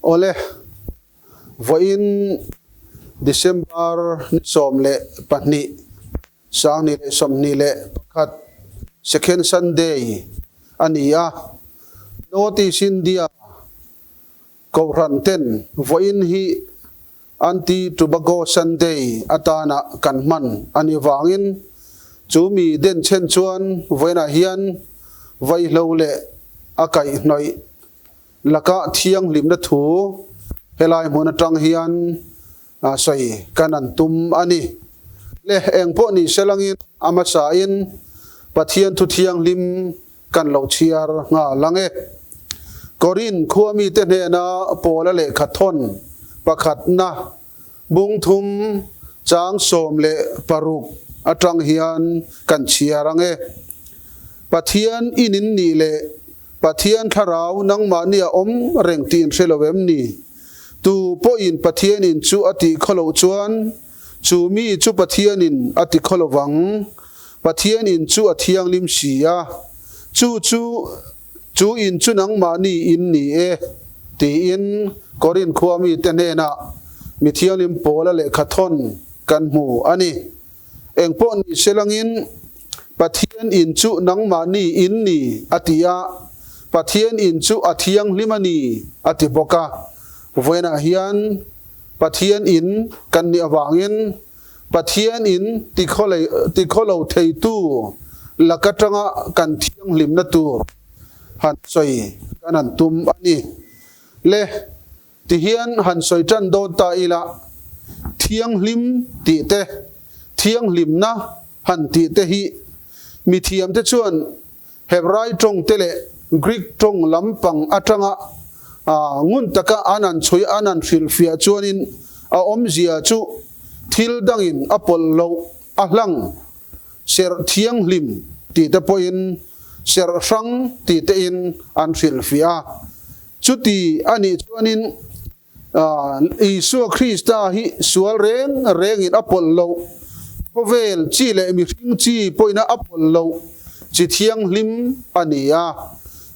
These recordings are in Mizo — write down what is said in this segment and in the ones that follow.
Awle, vawiin December ni 12, 2021, Second Sunday a ni a, North East India Kohhran ten vawiin hi Anti Tobago Sunday atana kan hman a nih vangin chu mi denchhen chuan vawiinah hian vaihlo leh a kaihhnawih laka thianghlimna thu helai hmun atang hian sawi kan an tum a ni. Le engpawh ni selangin a hmasain Pathian thu thianghlim Kan lo chhiar nghal ang e. Korin khua mite hnena Paula lehkha thawn pakhatna bung thum chang 16 atang hian kan chhiar ang e. Pathian in in nih leh Pathian thlarau nangmahni a awm reng tih in hre lo em ni? Tu pawhin Pathian in chu a tih khaw loh chuan Chu mi chu Pathianin a ti khaw lovang, Pathian in chu a thianghlim si a, chu chu chu in chu nangmahni in ni e, tiin Korin khua mite hnenah mi thianghlim Paula lehkha thawn kan hmu a ni. Engpawh ni selangin Pathian in chu nangmahni in ni a ti a, Pathian in chu a thianghlim a ni a ti bawk a. Vawiinah hian Pathian in kan nih avangin Pathian in tikhawlo theitu lak atanga kan thianghlimna tur han sawi kan han tum a ni. Le, tihian han sawi tan dawn ta ila, thianghlim tih te, thianghlimna han tih te hi mithiamte chuan Hebrai tawng te leh Greek tawng lampang atanga ngun taka an han chhui an han hrilhfiah chuanin a awmzia chu thil dangin a pawlh loh a hlang serh thianghlim tih te pawhin serh hrang tih tein an hrilhfiah a. Chuti a nih chuanin Isua Krista hi sual reng rengin a pawlh loh, khawvel chi leh mihring chi pawhina a pawlh loh chi thianghlim a ni a.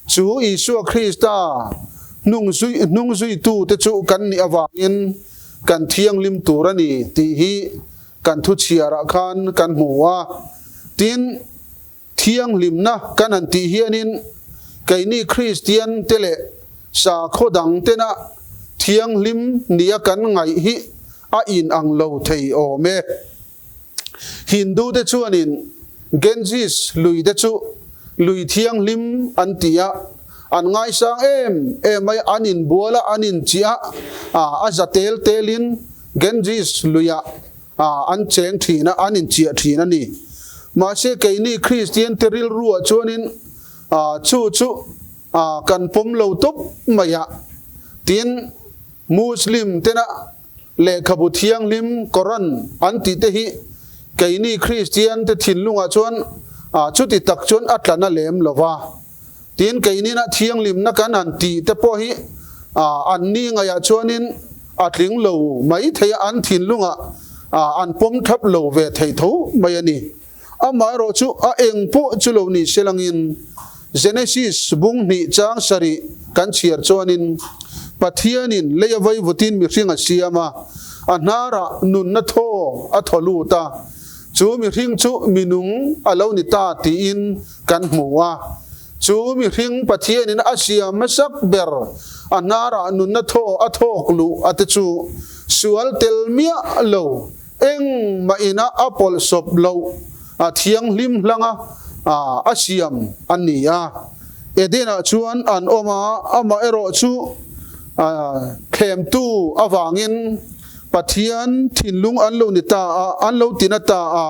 Chu Isua Krista hnungzuitute chu kan nih avangin kan thianghlim tur a ni tih hi kan thuchhiarah khan kan hmu a. Tin, Thianghlimna kan han tih hianin keini Kristian te leh sakhaw dang tena thianghlim nia kan ngaih hi a inang lo thei awm e. Hindu te chuanin Ganges lui te chu lui thianghlim an ti a, an ngaisang em em mai, an inbual a, an inchiah a, a za tel telin Ganges luiah an cheng thin a, an inchiah thin a ni. Mahse keini Kristian te rilruah chuanin chu chu kan pawm lo tawp mai a. Tin, Muslim tena lehkhabu thianghlim Koran an tih te hi keini Kristian te thinlungah chuan chuti tak chuan a tla na lem lo va. Tin, keinina thianghlimna kan han tih te pawh hi an ni ngaihah chuanin a tling lo mai thei a, an thinlungah an pawm thap lo ve thei tho mai a ni. Amaherawh chu a eng pawh chu lo ni selangin Genesis bung hnih chang sarih kan chhiar chuanin Pathianin lei a vaivutin mihring a siam a, a hnarah nunna thaw a thaw lut a, chu mihring chu minung a lo ni ta tiin kan hmu a, chu mihring Pathianin a siam hmasak ber a hnarah nunna thaw a thawk luh a te chu sual tel miah lo, engmah ina a pawlhsawp loh a thianghlim hlanga a siam a ni a. Eden-ah chuan an awm a, amah erawh chu thlemtu avangin Pathian thinlung an lo ni ta a, an lo tina ta a,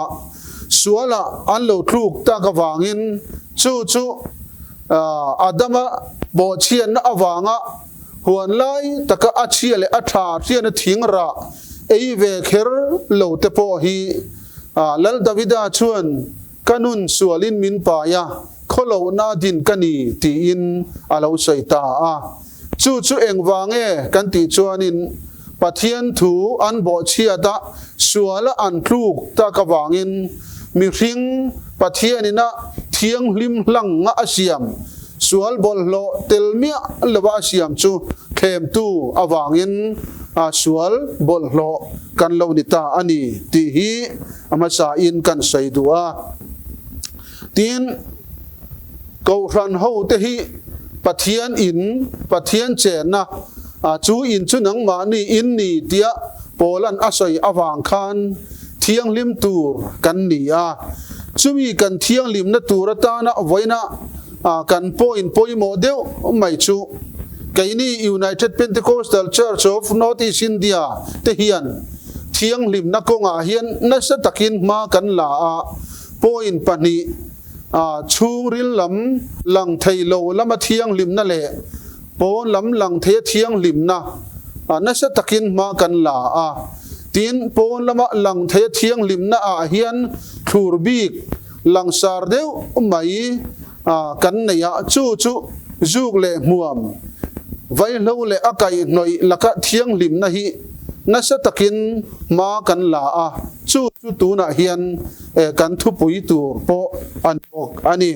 sualah an lo tluk tak avangin chu chu Adama bawhchhiatna avanga huan lai taka a chhia leh a tha hriatna thing rah ei ve kher lo te pawh hi Lal Davida chuan ka nun sualin min pai a, khawlohna din ka ni tiin a lo sawi ta a. Chu chu engvang nge kan tih chuanin Pathian thu an bawhchhiat a, suala an tluk tak avangin mihring Pathianin a thianghlim hlang nga a siam, sual bawlhhlawh tel miah lova a siam chu thlemtu avangin sual bawlhhlawh kan lo ni ta a ni tih hi a hmasain kan sawi duh a. Tin, Kohhran hote hi Pathian in, Pathian chenna, chu in chu nangmahni in ni tia Paula'n a sawi avang khan thianghlim tur kan ni a. Chumi kan thianghlimna tur atana vawiina kan point pawimawh deuh mai chu keini United Pentecostal Church of North East India te hian thianghlimna kawngah hian nasa takin hma kan la a, point pahnih A chhungril lam lang thei lo lama thianghlimna leh pawn lam lang theia thianghlimna nasa takin hma kan la a. Tin, pawn lama lang theia thianghlimna ah hian thlur bik langsar deuh mai kan nei a, chu chu zuk leh hmuam, vaihlo leh a kaihhnawih laka thianghlimna hi nasa takin hma kan la a, chu chu tunah hian kan thupui tur pawh a ni bawk a ni.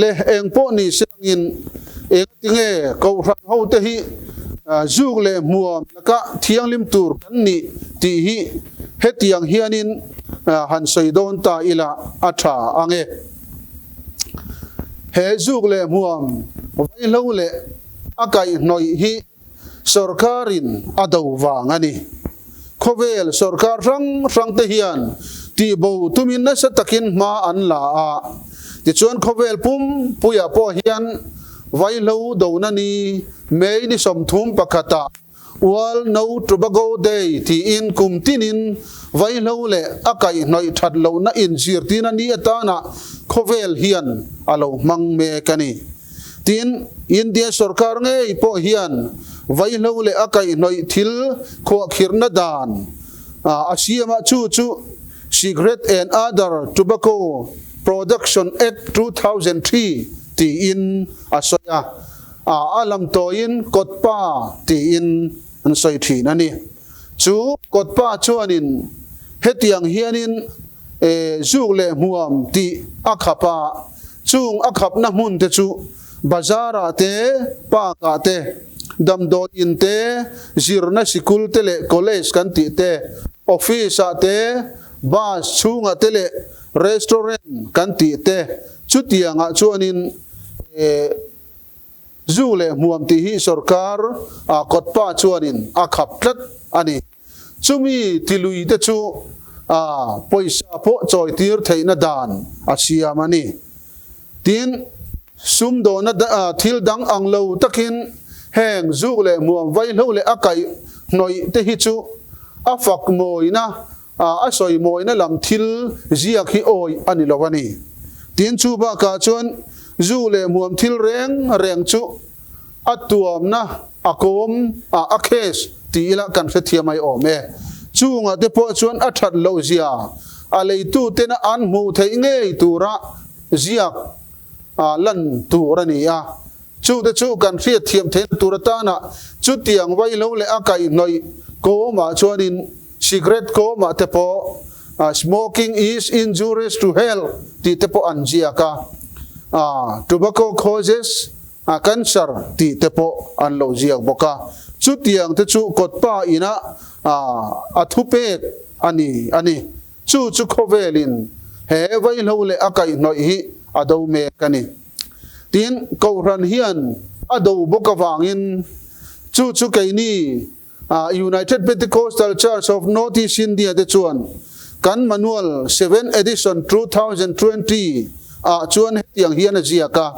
Le eng pawh ni se angin engatinge Kohhran hote hi zuk leh hmuam laka thianghlim tur kan nih tih hi hetiang hianin han sawi dawn ta ila a tha ang e. He zuk leh hmuam vaihlo leh a kaihhnawih hi Sorkarin a do vang a ni. Khawvel sorkar hrang hrangte hian tihbo tumin nasa takin hma an la a, tichuan khawvel pum puiah pawh hian vaihlo dona ni May ni 31 ah World No Tobacco Day tiin kum tinin vaihlo leh a kaihhnawih that lohna inzirtirna ni atana khawvel hian a lo hmang mek a ni. Tin, India sorkar ngei pawh hian vaihlo leh a kaihhnawih thil khuahkhirhna dan a siam a, chu chu Cigarette and Other Tobacco Production Act 2003 tiin a sawi a, a lam tawiin Kawtpa tiin an sawi thin a ni. Chu Kawtpa chuanin hetiang hianin zuk leh hmuam tih a khap a, Chung a khapna hmun te chu bazar-ah te, park-ah te, damdawi in te, zirna sikul te leh college kan tih te, office-ah te, bus chhungah te leh restaurant kan tih te, chutiangah chuanin zu leh hmuam tih hi sorkar kawtpa chuanin a khap tlat a ni. Chumi tilui te chu a pawisa pawh chawitir theihna dan a siam a ni. Tin, sumdawhna thil dang ang lo takin heng zuk leh hmuam vaihlo leh a kaih hnawih te hi chu a fak mawina, a sawi mawina lam thil ziak hi awih a ni lo a ni. Tin, chu bakah chuan zu leh hmuam thil reng reng chu a tuamna a kawm a, a case ti ila kan hrethiam mai awm e. Chungah te pawh chuan a that loh zia a leitu tena an hmuh theih ngei tura ziak lan tur a ni a. Chu te chu kan hriatthiam theihna tur atana chutiang vaihlo leh a kaihhnawih kawmah chuanin cigarette kawmah te pawh smoking is injurious to health tih te pawh an ziak a, tobacco causes A cancer tih te pawh an lo ziak bawk a, chutiang te chu kawtpa ina a thupek a ni a ni. Chu chu khawvelin he vaihlo leh a kaihhnawih hi a do mek a ni. Tin, Kohhran hian a do bawk avangin chu chu keini United Pentecostal Church of North East India te chuan kan manual seventh edition 2020 ah chuan hetiang hian a ziak a,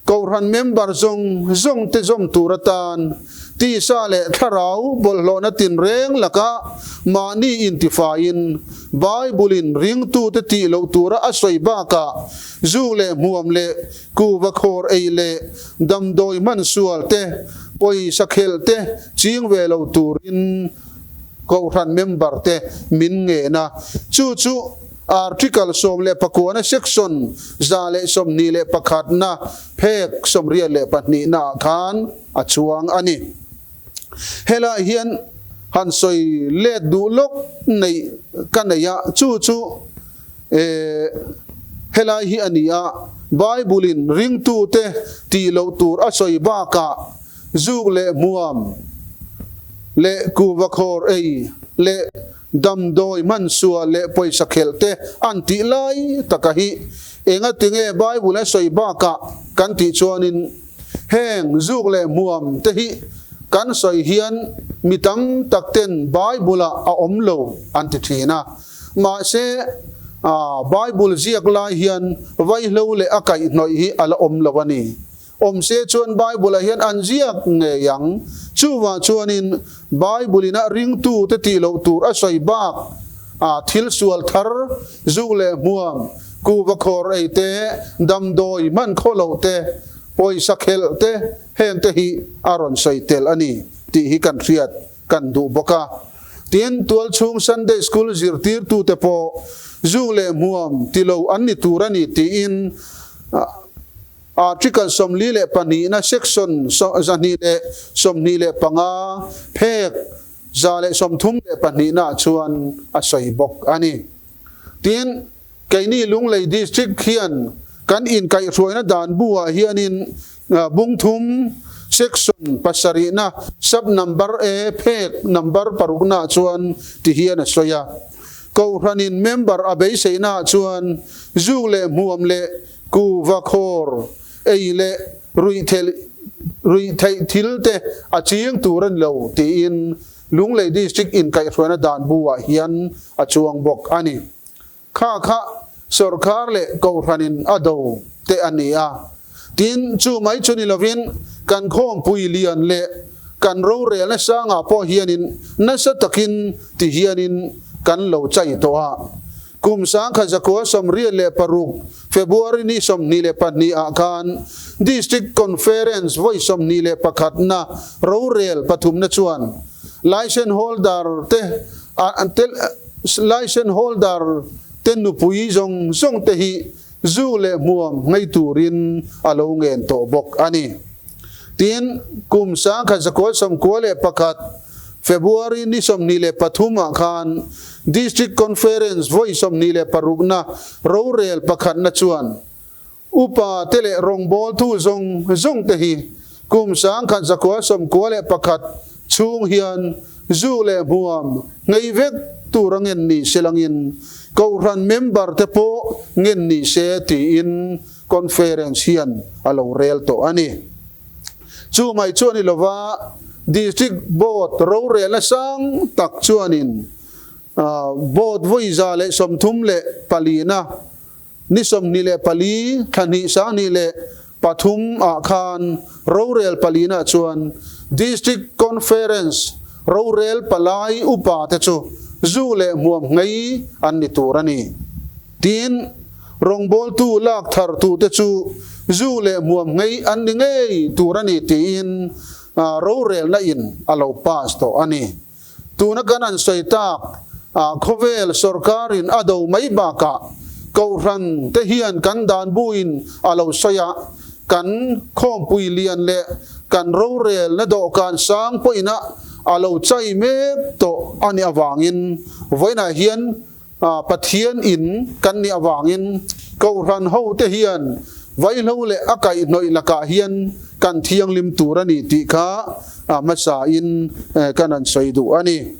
Kohhran member zawng zawng te zawm tur atan tisa leh thlarau bawlhhlawhna tinreng laka mahni intifaiin Bible-in ringtute tih loh tura a sawi bakah zu leh hmuam leh Kuva khawr ei leh damdawi hman sual te, pawisa khelh te ching ve lo turin Kohhran member te min ngen a. Chu chu Article 19 na section 121 na phek 82 na ah khan a chuang a ni. Helai hian han sawi let duh lawk neih ka nei a, chu chu Helai hi a ni a, Bible-in ringtute tih loh tur a sawi bakah Zuk leh hmuam leh kuhva khawr ei leh damdawi hmansual leh pawisa khelh te an tih lai taka hi enga tinge Bible a sawi bakah kan tih chuanin heng zuk leh hmuam te hi kan sawi hian mi tam tak ten Bible ah a awm lo an ti thin a. Mahse Bible ziak lai hian vaihlo leh a kaihhnawih hi a la awm lo a ni. Awm se chuan Bible-ah hian an ziak ngei ang. Chuvang chuanin Bible-in a ringtute tih loh tur a sawi bak a thil sual thar, zuk leh hmuam, kuhva khawr ei te, damdawi hman khaw loh te, pawisa khelh te, hengte hi a rawn sawi tel a ni tih hi kan hriat kan duh bawk a. Tin, tualchhung Sunday School zirtirtute pawh zuk leh hmuam ti lo an ni tur a ni tiin Article 42na Section 225 phek 132 naah chuan a sawi bawk a ni. Tin, keini Lunglei District hian kan inkaihhruaina dan bu-ah hianin bung thum Section pasarihna Sub Number A phek Number paruknaah chuan ti hian a sawi a. Kohhranin member a beiseinaah chuan zuk leh hmuam leh Kuhva khawr ei leh ruih theih thil te a ching tur a ni lo tiin Lunglei District inkaihhruaina dan bu ah hian a chuang bawk a ni. Kha kha sawrkar leh kohhranin a do te a ni a. Tin, chu mai chu ni lovin kan khawmpui lian leh kan rorelna sangah pawh hianin nasa takin ti hianin kan lo chai tawh a. Kum 1986 February ni 22 ah khan District Conference vawi 21 na rorel pathumna chuan Licence holder te Licence holder te nupui zawng zawng te hi zu leh hmuam ngei turin a lo ngen tawh bawk a ni. Tin, kum 1991 February ni 23 ah khan District Conference vawi 26 na rorel pakhatna chuan Upa te leh rawngbawltu zawng zawng te hi kum 1991 chhung hian zu leh hmuam ngei vek tura ngen ni se langin Kohhran member te pawh ngen ni se tiin Conference hian a lo rel tawh a ni. Chu mai chu a ni lova, District Board rorelna sang tak chuanin Board vawi 134 na ni 24 thla hnih 23 ah khan rorel palina chuan District Conference rorel palai upa te chu zu leh hmuam ngei an ni tur a ni. Tin, rawngbawltu lak thartute chu zu leh hmuam ngei an ni ngei tur a ni tiin rorelna in a lo pass tawh a ni. Tuna kan an sawi tak khawvel sawrkarin a do mai bakah Kohhran te hian kan dan buin a lo sawi a, kan khawmpui lian leh kan rorelna dawhkan sang pawhin a lo chai mek tawh a nih avangin vawiinah hian Pathian in kan nih avangin Kohhran hote hian vaihlo leh a kaihhnawih lakah hian kan thianghlim tur a ni tih kha hmasa in kan han sawi duh a ni.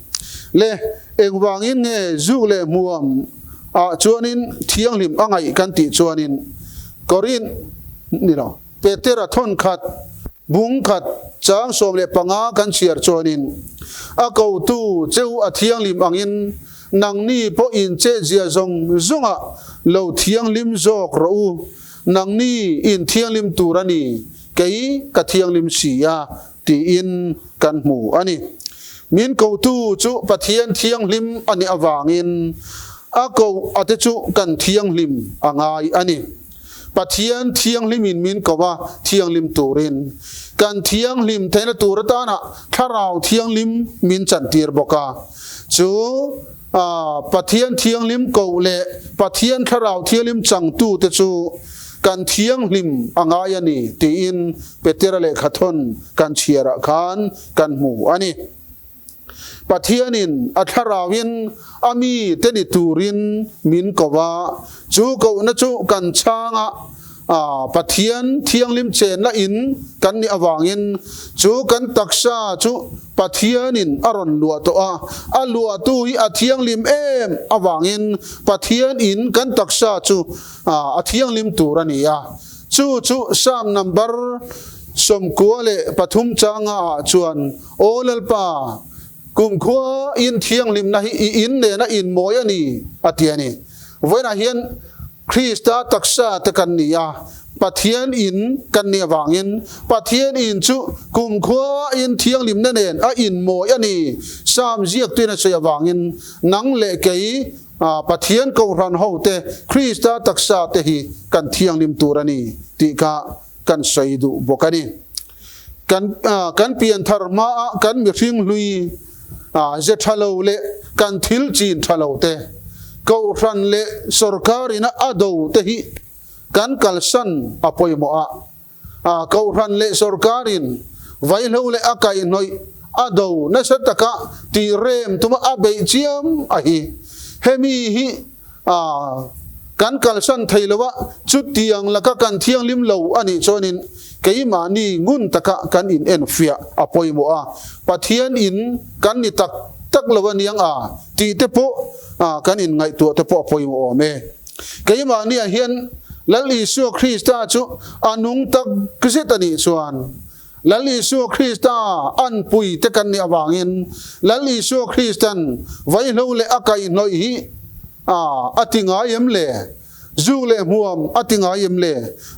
Le, engvangin nge zuk leh hmuam ah chuanin thianghlim a ngaih kan tih chuanin Korin ni lo, Petera thawnkhat, bung khat, chang 15 kan chhiar chuanin a kotu cheu a thianghlim angin Nangni pawh in chetzia zawng zawngah lo thianghlim zawk rawh u, nangni in thianghlim tur a ni, kei ka thianghlim si a, tiin kan hmu a ni. Min kotu chu Pathian thianghlim a nih avangin a koh ate chu kan thianghlim a ngai a ni. Pathian thianghlimin min ko a, thianghlim turin. Kan thianghlim theihna tur atana Thlarau Thianghlim min chantir bawk a. Chu Pathian thianghlim koh leh Pathian Thlarau Thianghlim changtute chu kan thianghlim a ngai a ni tiin Petera lehkhathawn kan chhiarah khan kan hmu a ni. Pathianin a thlarauin a mite ni turin min ko a, chu kohna chu kan chhanga Pathian thianghlim chenna in kan nih avangin chu kan taksa chu Pathianin a rawn luah tawh a, a luahtu hi a thianghlim em avangin Pathian in kan taksa chu a thianghlim tur a ni a. Chu chu Psalm number 93 changa ah chuan, Aw Lalpa, kumkhua in thianghlimna hi i in nena inmawi a ni, a ti a ni. Vawiinah hian Krista taksa te kan ni a, Pathian in kan nih avangin Pathian in chu kumkhua in thianghlimna nen a inmawi a ni. Psalm ziaktuin a sawi avangin nang leh kei Pathian kohhran ho te Krista taksa te hi kan thianghlim tur a ni tih kha kan sawi duh bawk a ni. Kan kan pianthar hmaah kan mihring hlui ze tha lo leh kan thil chin tha lo te, kohhran leh sorkar ina a do te hi kan kalsan a pawimawh a. Kohhran leh sorkar in vaihlo leh a kaihhnawih a do nasa taka tih rem tuma a beih chiam a hi. Hemi hi Kan kalsan thei lo a, chutiang laka kan thianghlim lo a nih chuanin keimahni ngun taka kan in enfiah a pawimawh a, Pathian in kan ni tak tak lo a niang a tih te pawh kan in ngaihtuah te pawh a pawimawh awm e. Keimahniah hian Lal Isua Krista chu a nung tak zet a nih chuan Lal Isua Krista anpui te kan nih avangin Lal Isua Kristan vaihlo leh a kaihhnawih hi a ti ngai em le? Zu leh hmuam a ti ngai em le?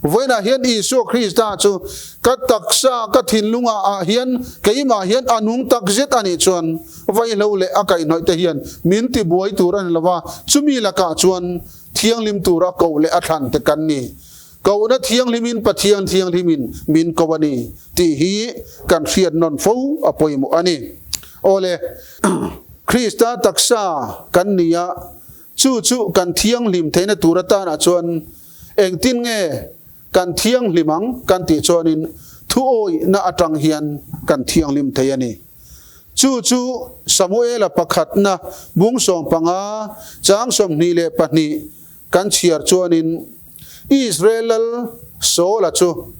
Vawiinah hian Isua Krista chu ka taksa, ka thinlungah ah hian keimah hian a nung tak zet a nih chuan vaihlo leh a kaihhnawih te hian min ti buai tur a ni lova, chumi lakah chuan thianghlim tura koh leh a thlan te kan ni. Kohna thianghlimin Pathian thianghlimin min ko a ni tih hi kan hriat nawn fo a pawimawh a ni. Awle, Krista taksa kan ni a, chu chu kan thianghlim theihna tur atanah chuan engtin nge kan thianghlim ang kan tih chuanin thuawihna atang hian kan thianghlim thei a ni. Chu chu Samuela pakhatna bung 15 chang 22 Kan chhiar chuanin Israel lal Saula chu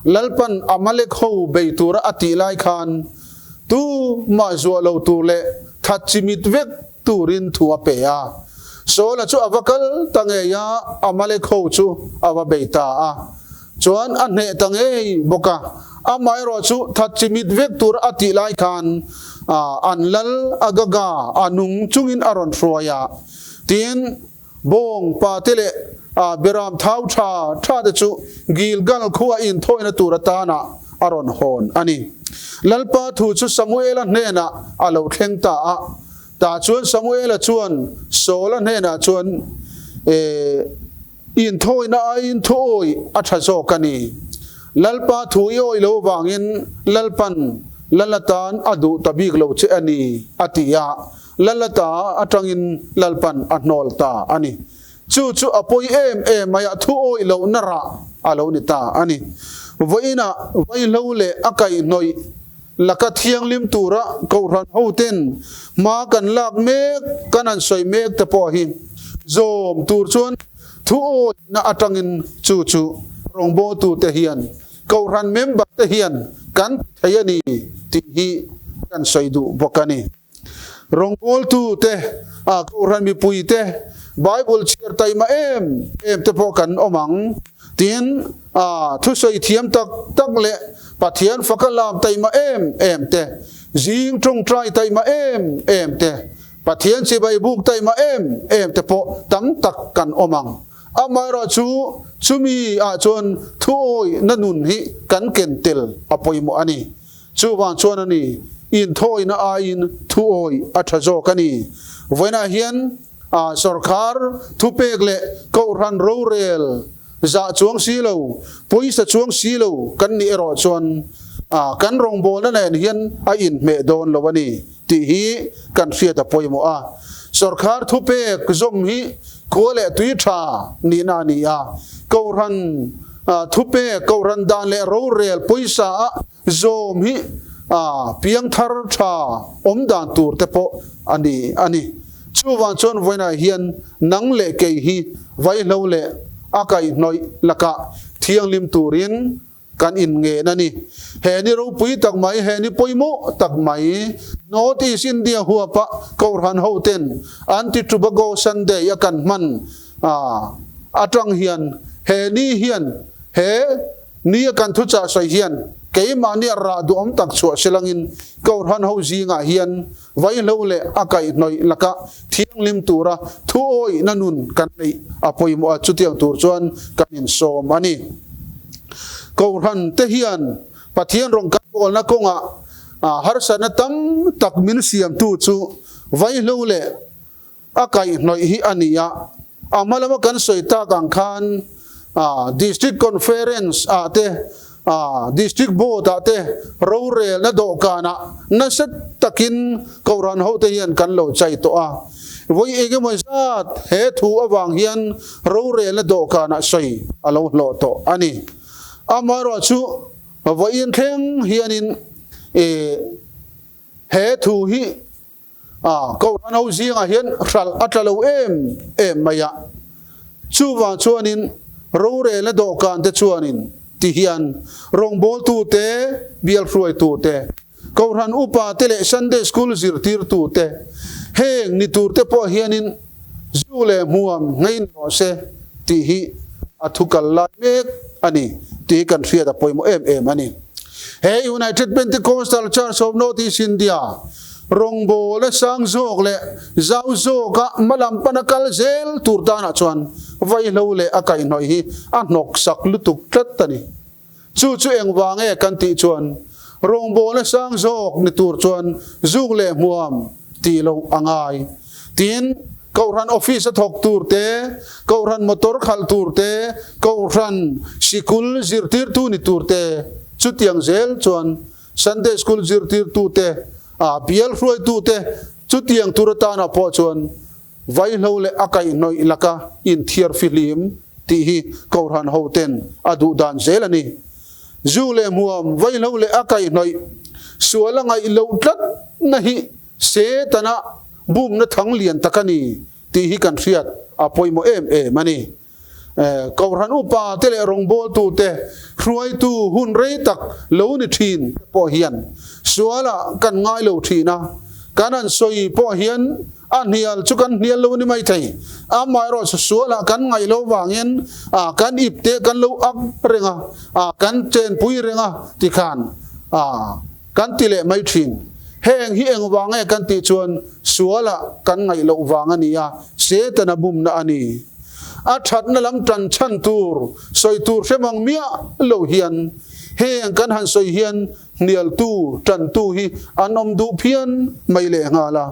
Lalpan Amalek ho bei tura a tih lai khan tu mah zuah lo tur leh that chimit vek turin thu a pe a. Saula chu a va kal ta ngei a, Amalek ho chu a va bei ta a. Chuan a hneh ta ngei bawk a. Amaherawh chu that chimit vek tura a tih lai khan an lal Agaga a nung chungin a rawn hruai a. Tin, Bawng pa te leh Beram thau tha tha te chu Gilgal khua inthawina tur atana a rawn hawn a ni. Lalpa thu chu Samuela hnenah a lo thleng ta a. Tah chuan Samuela chuan Saula hnenah chuan, Inthawina aiin thu awih a tha zawk a ni. Lalpa thu i awih lo vangin Lalpan lal atan a duh ta bik lo che a ni, a ti a. Lalata atangin Lalpan a hnawl ta a ni. Chu chu a pawi em em mai a, thu awih lohna rah a lo ni ta a ni. Vawiinah vaihlo leh a kaihhnawih laka thianghlim tura Kohhran hoten hma kan lak mek, kan han sawi mek te pawh hi zawm tur chuan thu awihna atangin chu chu rawngbawltute hian Kohhran member te hian kan ti thei a ni tih hi kan sawi duh bawk a ni. Rawngbawltu te, a Kohhran mipui te, Bible chhiar taima em em te pawh kan awm ang. Tin, a thusawi thiam tak tak leh Pathian faka lam taima em em te, zing tawngtai taima em em te, Pathian chibai buk taima em em te pawh tam tak kan awm ang. Amaherawh chu, chumi ah chuan thuawi na nun hi kan ken tel a pawimawh a ni. Chuvang chuan a ni, inthawina aiin thuawi a tha zawk a ni. Vawiinah hian sawrkhar thupek leh kohhran rorel zah chuang si lo, pawisa chuang si lo kan nih erawh chuan kan rawngbawlna nen hian a inhmeh dawn lo a ni tih hi kan hriat a pawimawh a. Sawrkhar thupek zawm hi khua leh tui tha nihna a ni a, kohhran thupek, kohhran dan leh rorel pawisa a Zawm hi piangthar tha awm dan tur te pawh a ni a ni. Chuvang chuan vawiinah hian nang leh kei hi vaihlo leh a kaihhnawih lakah thianghlim turin kan inngen a ni. He ni ropui tak mai, he ni pawimawh tak mai, North East India huapa Kohhran hoten Anti-Tobacco Sunday a kan hman atang hian he ni hian he ni a kan thuchah sawi hian keimahnia rah duhawm tak chhuah silangin Kohhran ho zingah hian Vaihlo leh a kaihhnawih laka thianghlim tura thuawihna nun kan neih a pawimawh a, chutiang tur chuan kan insawm a ni. Kohhran te hian Pathian rawn kan bawlna kawngah harsatna tam tak min siamtu chu vaihlo leh a kaihhnawih hi a ni a, a hma lama kan sawi tak ang khan District Conference ah te, District Board ah te rorelna dawhkanah nasa takin Kohhran hote hian kan lo chai tawh a. Vawi engemaw zat he thu avang hian rorelna dawhkanah sawi a lo hlawh tawh a ni. Amaherawhchu vawiin thleng hianin he thu hi A, Kohhran ho zingah hian hralh a tla lo em em mai a. Chuvang chuanin rorelna dawhkan te chuanin ti hian rawngbawltu te, bial hruaitu te, Kohhran upa te leh Sunday School zirtirtu te, heng ni tur te pawh hianin zu leh hmuam ngei ni rawh se tih hi a thu kal lai mek a ni tih hi kan hriat a pawimawh em em a ni. He United Pentecostal Church of North East India Rawngbawla sang zawk leh zau zawka hmalam pana kal zel tur tanah chuan vaihlo leh a kaihhnawih hi a hnawksak lutuk tlat a ni. Chu chu engvang nge kan tih chuan rawngbawla sang zawk ni tur chuan zuk leh hmuam tih loh a ngai. Tin, Kohhran office a thawk tur te, Kohhran motor khalh tur te, Kohhran sikul zirtirtu ni tur te, chutiang zel chuan Sunday School zirtirtute, a bial hruaitute chutiang tur atana pawh chuan vaihlo leh a kaihhnawih laka inthiar fihlim tih hi Kohhran hoten a duh dan zel a ni. Zu leh hmuam, vaihlo leh a kaihhnawih sual a ngaih loh tlatna hi Setana bumna thang lian tak a ni tih hi kan hriat a pawimawh em em a ni. Kohhran upa te leh rawngbawltu te hruaitu hun rei tak lo ni thin te pawh hian sualah kan ngai lo thin a, kan han sawi pawh hian a hnial chu kan hnial lo ni mai thei. Amaherawh chu sualah kan ngaih lo vangin kan ip te kan lo ak reng a, kan chenpui reng a tikhan kan ti leh mai thin. Heng hi engvang nge kan tih chuan sualah kan ngaih loh vang a ni a, Setana bumna a ni. A thatna lam tan chhan tur sawi tur hre mang miah lo hian heng kan han sawi hian hnialtu, tantu hi an awm duh phian mai leh nghal a.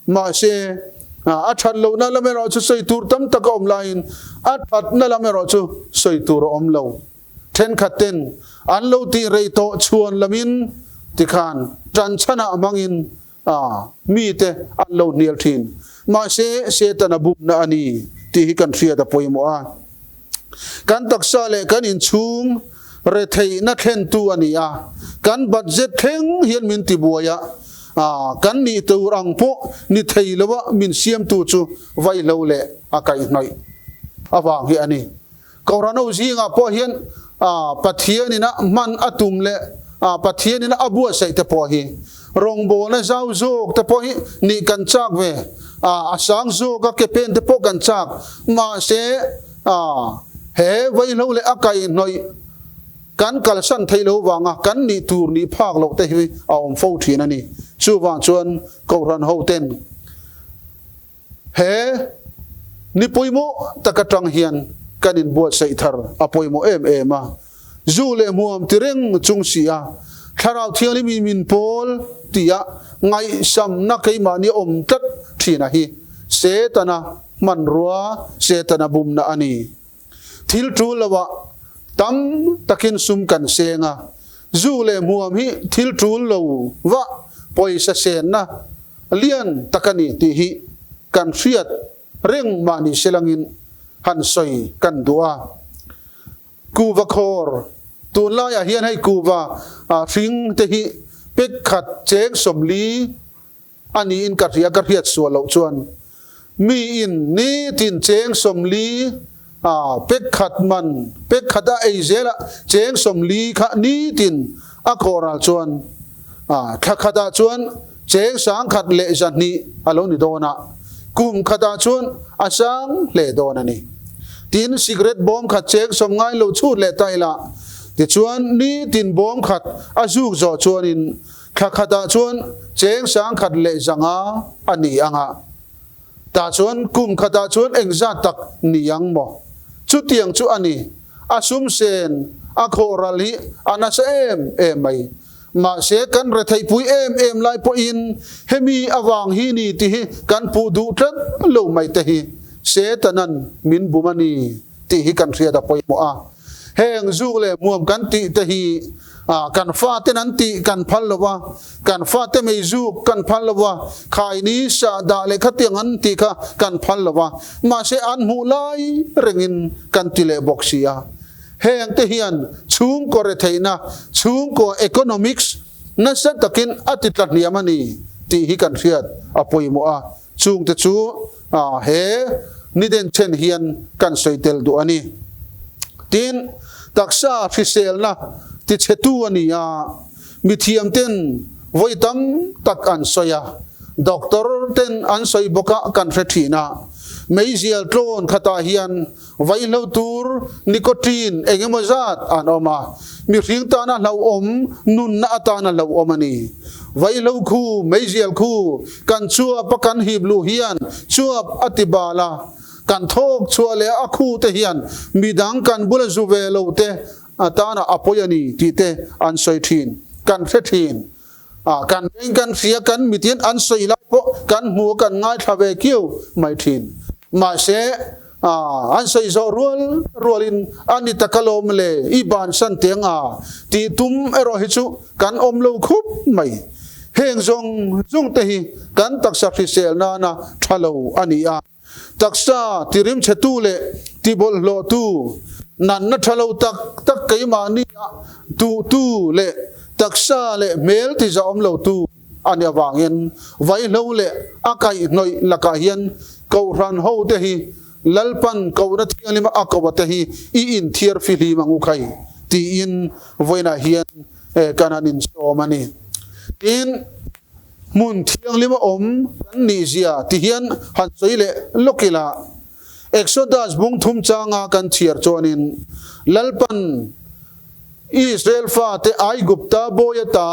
Mahse, a that lohna lam erawh chu sawi tur tam tak a awm laiin a thatna lam erawh chu sawi tur a awm lo. Thenkhat ten an lo tih rei tawh chhuan lamin tikhan tan chhanah hmangin A, mite an lo hnial thin. Mahse, Setana bumna a ni tih hi kan hriat a pawimawh a. Kan taksa leh kan inchhung retheihna thlentu a ni a, kan budget thleng hian min tibuai a, a, kan nih tur ang pawh ni thei loa min siamtu chu vaihlo leh a kaihhnawih avang hi a ni. Kohhran ho zingah pawh hian Pathianina hman a tum leh Pathianina a buatsaih te pawh hi rawngbawlna zau zawk te pawh hi nih kan chak ve, a sang zawka ke pen te pawh kan chak. Mahse, he vaihlo leh a kaihhnawih kan kalsan theih lo vanga kan nih tur nih phak loh te hi a awm fo thin a ni. Chuvang chuan Kohhran hoten He ni pawimawh tak atang hian kan inbuatsaih thar a pawimawh em em a. Zu leh hmuam ti reng chung si a, Thlarau Thianghlim in min pawl tia ngaihsamna keimahni awm tlat thin a hi Setana hmanrua, Setana bumna a ni. Thil tul loah tam takin sum kan seng a, zu leh hmuam hi thil tul lo vah pawisa senna lian tak a ni tih hi kan hriat reng mahni selangin han sawi kan duh a. Kuva khawr, Tunlaiah hian hei kuva hring te hi pek khat cheng 40 A niin ka hria, ka hriat sual loh chuan miin nitin cheng 40 A pek khat man, pek khat a ei zel a, cheng 40 kha nitin a khawh ral chuan a thla khatah chuan cheng 1200 a lo ni dawn a, kum khatah chuan a sang hle dawn a ni. Tin, cigarette bawm khat cheng sawm ngai lo chhut leh ta ila, tichuan nitin bawm khat a zuk zawh chuanin thla khatah chuan cheng 1100 a ni ang a. Tah chuan kum khatah chuan engzat tak ni ang maw? Chutiang chu a ni. A sum sen a khawh ral hi a nasa em em mai. Mahse kan retheihpui em em lai pawhin hemi avang hi ni tih hi kan puh duh tlat lo mai te hi Setanan min bum a ni tih hi kan hriat a pawimawh a. Heng zuk leh muam kan tih te hi kan faten an tih kan phal lo va, kan fate mei zuk kan phal lo va, khaini sah dah leh khatiang an tih kha kan phal lo va, mahse an hmuh lai rengin kan ti leh bawk si a. Heng te hian chhungkaw retheihna, chhungkaw economics nasa takin a ti tla hniam a ni tih hi kan hriat a pawimawh a, chungte chu he niden chen hian kan sawi tel duh a ni. Tin, taksa hriselna tichhetu a ni a, mithiam ten vawi tam tak an sawi a, doctor ten an sawi bawk a kan hre thin a, meizial tlawn khatah hian vaihlo tur nicotine eng emaw zat an awm a, mihring tana hlauhawm nunna atana hlauhawm a ni. Vaihlo khu, meizial khu kan chuap a kan hip luh hian chuap a ti bal a, kan thawk chhuah leh a khu te hian midang kan bula zu ve lo te atana a pawi a ni tih te an sawi thin, kan hre thin. Kan beng kan hria, kan mitin an sawi lai pawh kan hmu a, kan ngaithla ve kiau mai thin. Mahse, an sawi zawh rual rualin a ni tak alawm le, i bansan teng a tih tum erawh hi chu kan awm lo khup mai. Heng zawng zawng te hi kan taksa hrisel nana tha lo a ni a. Taksa tirimchhetu leh tibawlhhlawhtu, natna tha lo tak tak keimahni ah duhtu leh taksa leh hmel tizahawm lotu a nih avangin vaihlo leh a kaihhnawih lakah hian Kohhran hote hi Lalpan Kohna Thianghlima a koh ate hi i inthiar fihlim ang u khai tiin vawiinah hian kan han insawm a ni. Tin. Hmun thianghlim a awm kan nih zia ti hian han sawi leh lawk ila, Exodus bung thum changa kan chhiar chuanin Lalpan Israel fate Aigupta bawi ata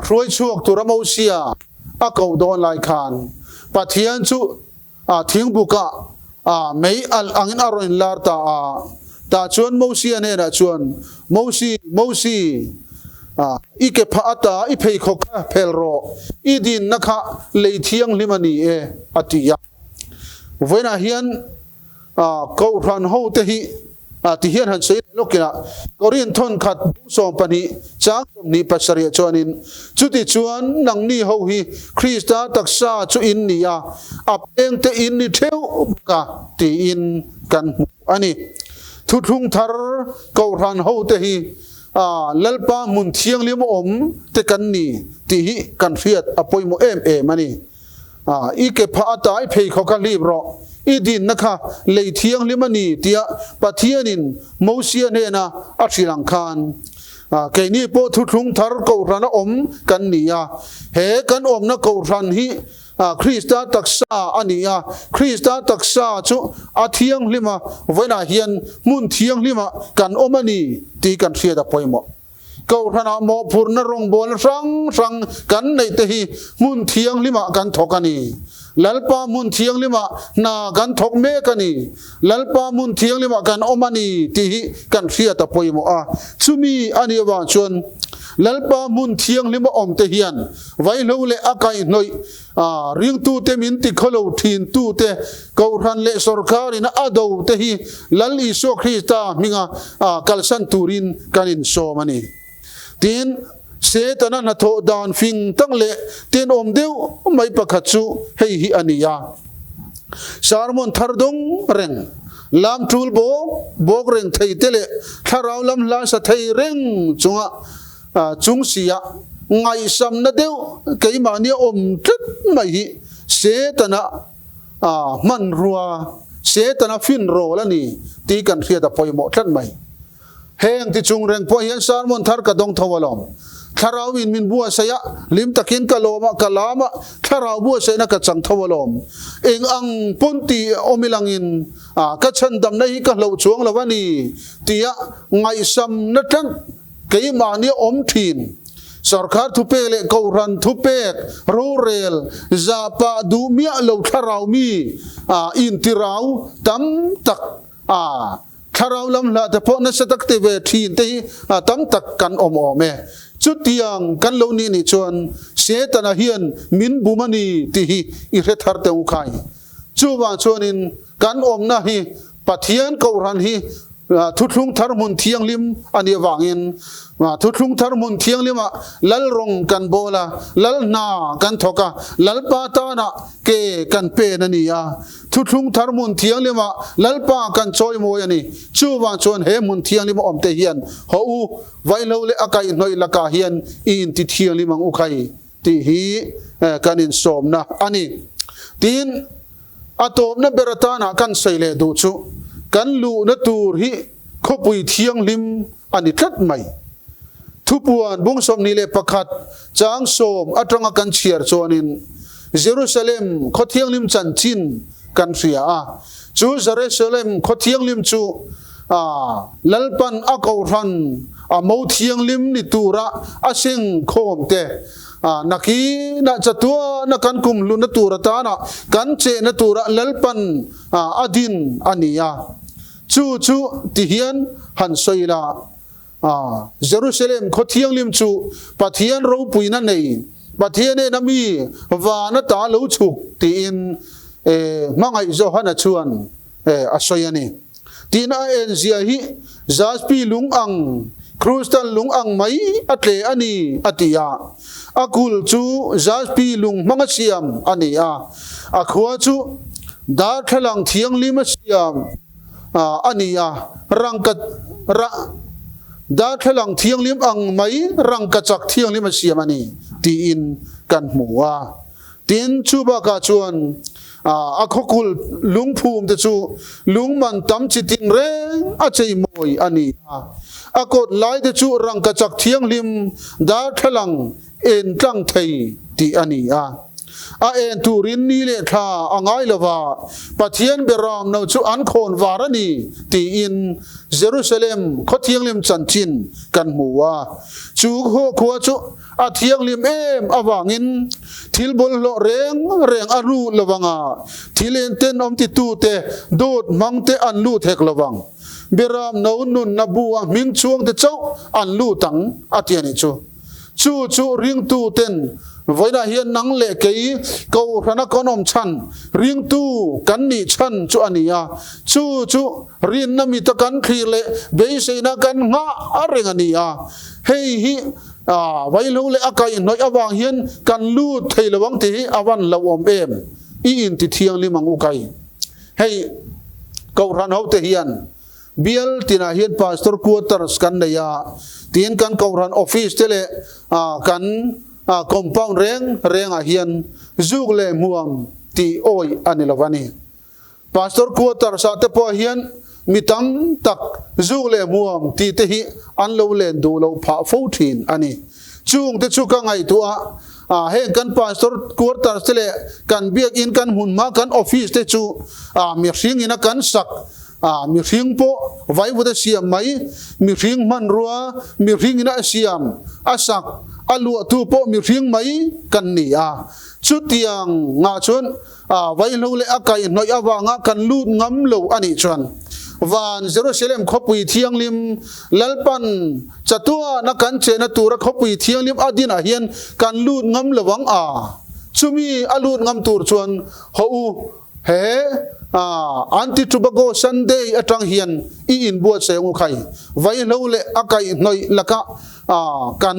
hruai chhuak tura Mosia a koh dawn lai khan Pathian chu thingbukah mei alh angin a rawn inlar ta a. Tah chuan Mosia hnenah chuan, Mosi, Mosi, i ke phah ata i pheikhawk kha phel rawh, i dinna kha lei thianghlim a ni e, a ti a. Vawiinah hian Kohhran hote hi ti hian han sawi leh lawk ila, Korin thawn khat bung 12 chang 27 chuanin, Chuti chuan nangni ho hi Krista taksa chu in ni a, a pengte in ni theuh bawk a, tiin kan hmu a ni. Thuthlung thar Kohhran hote hi Lalpa hmun thianghlim awm te kan ni tih hi kan hriat a pawimawh em em a ni. I ke phah ata i pheikhawk a hlip rawh, i dinna kha lei thianghlim a ni tia Pathianin Mosia hnena a hrilh ang khan. Keini pawh thuthlung thar Kohhran a awm kan ni a, he kan awmna Kohhran hi Krista taksa a ni a, Krista taksa chu a thianghlim a, vawiinah hian hmun thianghlimah kan awm a ni tih kan hriat a pawimawh. Kohhranah mawhphurhna rawngbawlna hrang hrang kan neih te hi hmun thianghlimah kan thawk a ni. Lalpa hmun thianghlimah hna kan thawk mek a ni. Lalpa hmun thianghlimah kan awm a ni tih hi kan hriat a pawimawh a. Chumi a nih avang chuan Lalpa hmun thianghlima awm te hian vaihlo leh a kaihhnawih ringtute min tikhawlo thintute Kohhran leh sawrkarin a do te hi Lal Isua Krista hminga kalsan turin kan insawm a ni. Tin, Setana hnathawh dan fing tak leh tenawm deuh mai pakhat chu hei hi a ni a, Sermon thar dawng reng, lam tul bawk bawk reng thei te leh thlarau lam hla sa thei reng chunga chung sia ngaihsamna deuh keimahnia awm tlat mai hi Setana hmanrua. Setana fin rawl a ni tih kan hriat a pawimawh tlat mai. Heng ti chung reng pawh hian sermon thar ka dawng tho alawm. Thlarau in min buatsaih a, hlim takin ka lawm a, ka lam a, thlarau buatsaihna ka chang tho alawm. Eng ang pawn ti awm ilangin ka chhandamna hi ka hloh chuang lo a ni tia ngaihsamna tlang keimahni a awm thin. Sorkar thupek leh kohhran thupek rorel zahpah duh miah lo thlarau mi intirau tam tak a thlarau lam hlah te pawh nasa tak ti ve thin te hi tam tak kan awm awm e. Chutiang kan lo nih nih chuan Setana hian min bum a ni tih hi i hre thar teh u khai. Chuvang chuanin kan awmna hi Pathian Kohhran hi Thuthlung Thar hmun thianghlim a nih avangin Thuthlung Thar hmun thianghlimah Lal rawng kan bawl a, Lal hna kan thawk a, Lalpa tanah ke kan pen a ni a. Thuthlung Thar hmun thianghlimah Lalpa kan chawimawi a ni. Chuvang chuan he hmun thianghlim a awmte hian haw u, vaihlo leh a kaihhnawih lakah hian i inti thianghlim ang u khai tih hi kan insawmna a ni. Tin, A tawpna ber atana kan sawi leh duh chu kan luhna tur hi khawpui thianghlim a ni tlat mai. Thupuan bung 21 chang 10 atanga kan chhiar chuanin Jerusalem khaw thianghlim chanchin kan hria a. Chu Jerusalem khaw thianghlim chu Lalpan a kohhran a mo thianghlim ni tura a seng khawm te Nakinah chatuana kan kumhluna tur atana kan chehna tura Lalpan a din a ni a. Chu chu ti hian han sawi la, Jerusalem khaw thianghlim chu Pathian ropuina nei, Pathian ena mi van ata lo chhuk tiin hmangaih Johana chuan a sawi a ni. Tin a enzia hi jaspi lung ang, crystal lung ang mai a tle a ni, a ti a. A kulh chu jaspi lung hmanga siam a ni a, a khua chu darthlalang thianghlim a siam a ni a, rangka darthlalang thianghlim ang mai rangkachak thianghlim a siam a ni, tiin kan hmu a. Tin, chu bakah chuan a khawkul lungphum te chu lungman tam chi tin reng a chei mawi a ni a. A kawt lai te chu rangkachak thianghlim darthlalang en tlang thei tih a ni a. A en turin ni leh thla a ngai lo va, Pathian beram no chu an khawn var a ni tiin Jerusalem khaw thianghlim chanchin kan hmu a. Chu khua chu A thianghlim em avangin thil bawlhhlawh reng reng a lut lo vang a, thil en tenawm titute dawt hmangte an lut hek lo vang. Beram no nunna bu a hming chhuangte chauh an lut ang, a ti a nih chu. Chu chu ringtuten vawiinah hian nang leh kei Kohhrana kan awm chhan, ringtu kan nih chhan chu a ni a. Chu chu rinna mita kan thlir leh beiseina kan nghah reng a ni a. Hei hi vaihlo leh a kaihhnawih avang hian kan lut thei lo ang tih hi a van hlauhawm em? I inti thianghlim ang u kai. Hei Kohhran hote hian bial tinah hian Pastor Quarters kan nei a, tin kan Kohhran Office te leh kan compound reng rengah hian zuk leh hmuam tih awih a ni lo a ni. Pastor Quarters ah te pawh hian mi tam tak zuk leh hmuam tih te hi an lo len duh loh phah fo thin a ni. Chung te chu ka ngaihtuah a, heng kan Pastor Quarters te leh kan biakin kan hmunhma kan office te chu mihring in a kan sak, mihring pawh vaivut a siam mai, mihring hmanrua mihring in a siam a sak, a luahtu pawh mihring mai kan ni a. Chutiang ngah chuan A vaihlo leh a kaihhnawih avanga kan lut ngam lo a nih chuan van Jerusalem khawpui thianghlim Lalpan chatuana kan chehna tura khawpui thianghlim a dinah hian kan lut ngam lo ang a. Chumi a lut ngam tur chuan haw u he Anti-Tobago Sunday atang hian i inbuatsaih ang u khai. Vaihlo leh a kaihhnawih lakah kan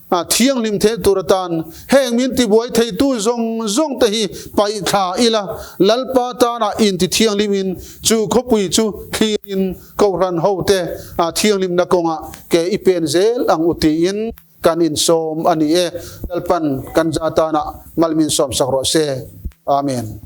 A thianghlim thei tur atan heng min tibuai theitu zawng zawng te hi paih thla ila, Lalpa tana inti thianghlimin chu khawpui chu thlirin Kohhran hote a thianghlimna kawngah ke i pen zel ang u tiin kan insawm a ni e. Lalpan kan za tana mal min sawmsak rawh se. Amen.